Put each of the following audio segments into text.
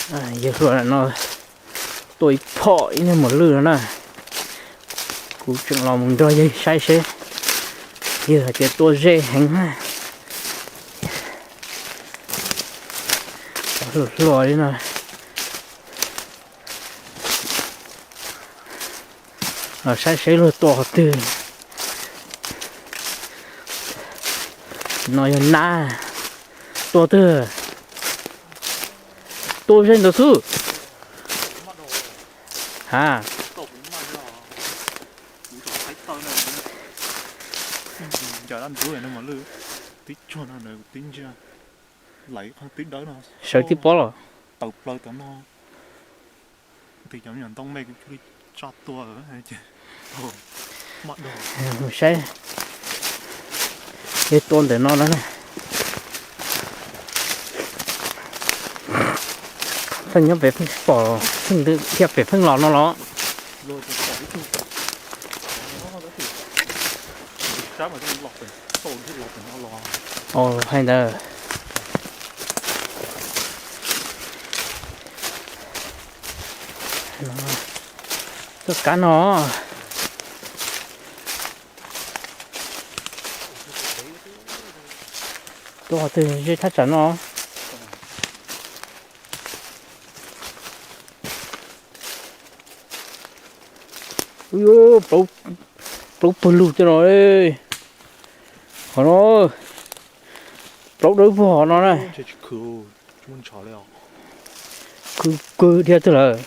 Yawg hluas no tua ib phom ib niag mos lwj no na. Kuv tseem los mus nrog yawg saib seb yawg hais tias tua ze heev na. Hluas hluas li no. Los saib seb luag tua qhov twg. No yog nab. Tua twg? Tua ze ntawd xwb. Ha. Sawv tib pob los. Tus cov me nyuam ntoo me kuv cia li tsa tua ces saib, yog tua ntawm no na. Pheej nyob pem pheej pom, pheej thiaj pem pheej los no los. Hais ntawd. Tua kab no. Tua qhov twg ze thaj tsam no. Ui, plaub pawg lug tej no. Qhov no plaub dawb vog no na. Khwv kawg dhia twg lawm.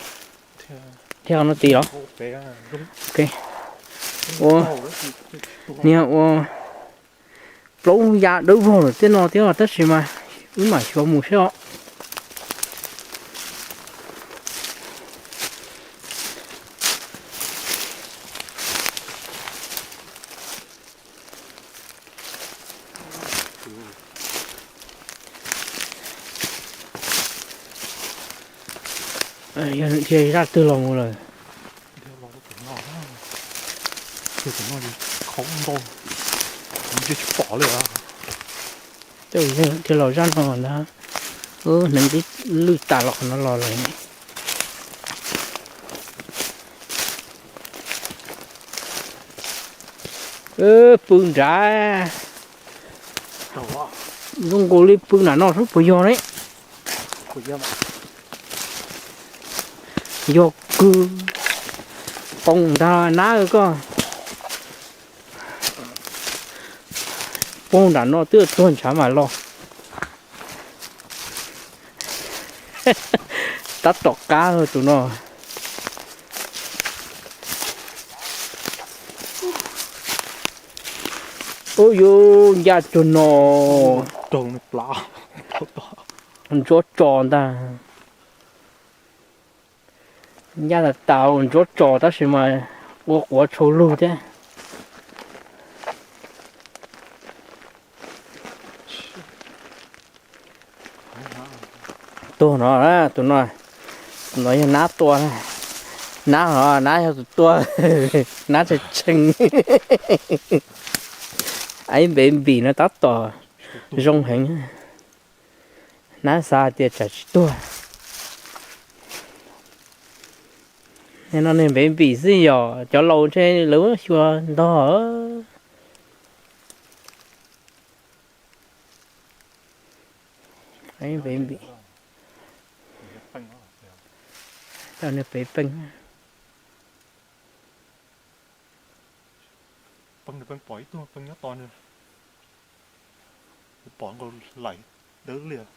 Dhia no tid los. Ua, niag ua plaub ya dawb vog lawm tej no thiab tab sis mas wb mam xyuas mus seb os. Yog nws dhia zaj twg los mus lawm. Dhia los zaj no na, hneev tib lwj tas los qhov no los lawm. Pw nrad, zoo nkaus li pw nram no xwb puas yog ne? Yog kawg, poob ntag nab koj. Poob nram no twb tuag ntshav mam los. Tab tom qab tus no. Ub, yuav ncaj cuag no. Ntsuab tso ntag. Ncaj tas tas ua ntsuab tso tab sis mas ua quav tshau lug thiab. Tuag no, tus no, tus no yog nab tua, nab ho nab yog tus tua, nab tshee tshee. Ib npev npim no tab tom zoo heev. Nab xav hais tias tsam tsis tuag. No niag npev npim xwb yog cov laus ntshe lawv xyuas ntog. Npev npim, niag pem peeb. Peeb pom ib tug peeb nyob tos nws. Kuv pom nkaus laim dawb lias.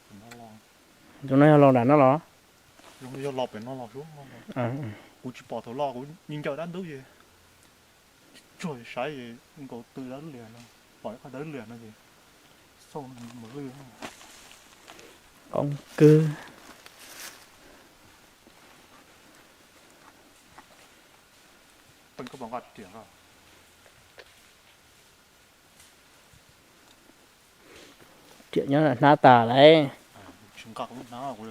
Tus no yog los nram no los? Yog los pem no los suab. Kuv tsis pom thaum los, kuv ncaws dab ntub ces tsuag saib nkaus tw dawb lias no, pom ib qho dawb lias no ces xauj mus lwj. Qoob kwb. Peeb koj puas nqa riam? Riam nyob hnab tas lauj. Tsis nqa kuv hnab, kuv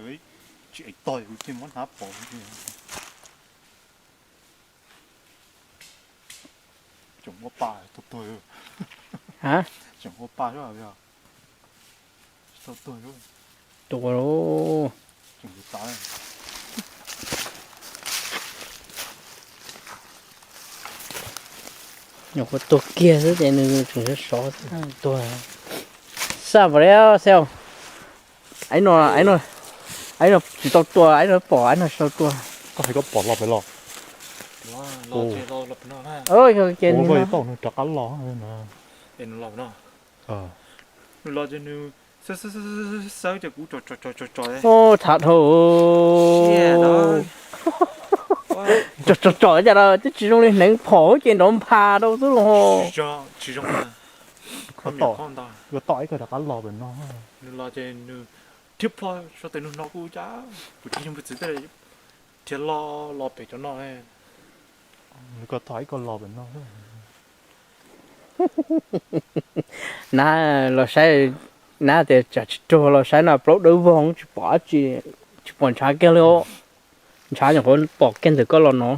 tsis ev tog kuv cia muab hnab pov. Tseem ua pa tuag tuag. Tseem ua pa xwb. Tuag lauj. Tseem ua pa. Nyuam qhuav tuag kiag xwb ces nws tseem sov sov tuag. Xaj pom li xwb. Aib no, aib no tsis tau tua, aib no pom, aib no tsis tau tua. Koj hais koj pom los pem los? Ua, yog ces nws rov qab los. Nws los ces nws xawb xawb ces kuv tsom tsom tsom tsom. Thav dhau. Tsom tsom tsom cas los twb tsis zoo li hneev phom ces nrov nphas rau xwb los. Tsis zoo. Ua tom ib ko rov qab los pem no. Nws los ces nws thiab pog sab tes nws hnov kuv cas, kuv tsis yog npawg txiv tej, thiab los los pem cov no. Nws ko tom ib ko los pem no. Nab los saib, nab tias tsam tsis raug los saib no plaub dawb vog tsis pom dab tsi, tsis pom ntshav kiag li. Ntshav nyuam qhuav pom kiag ntawm koj los no.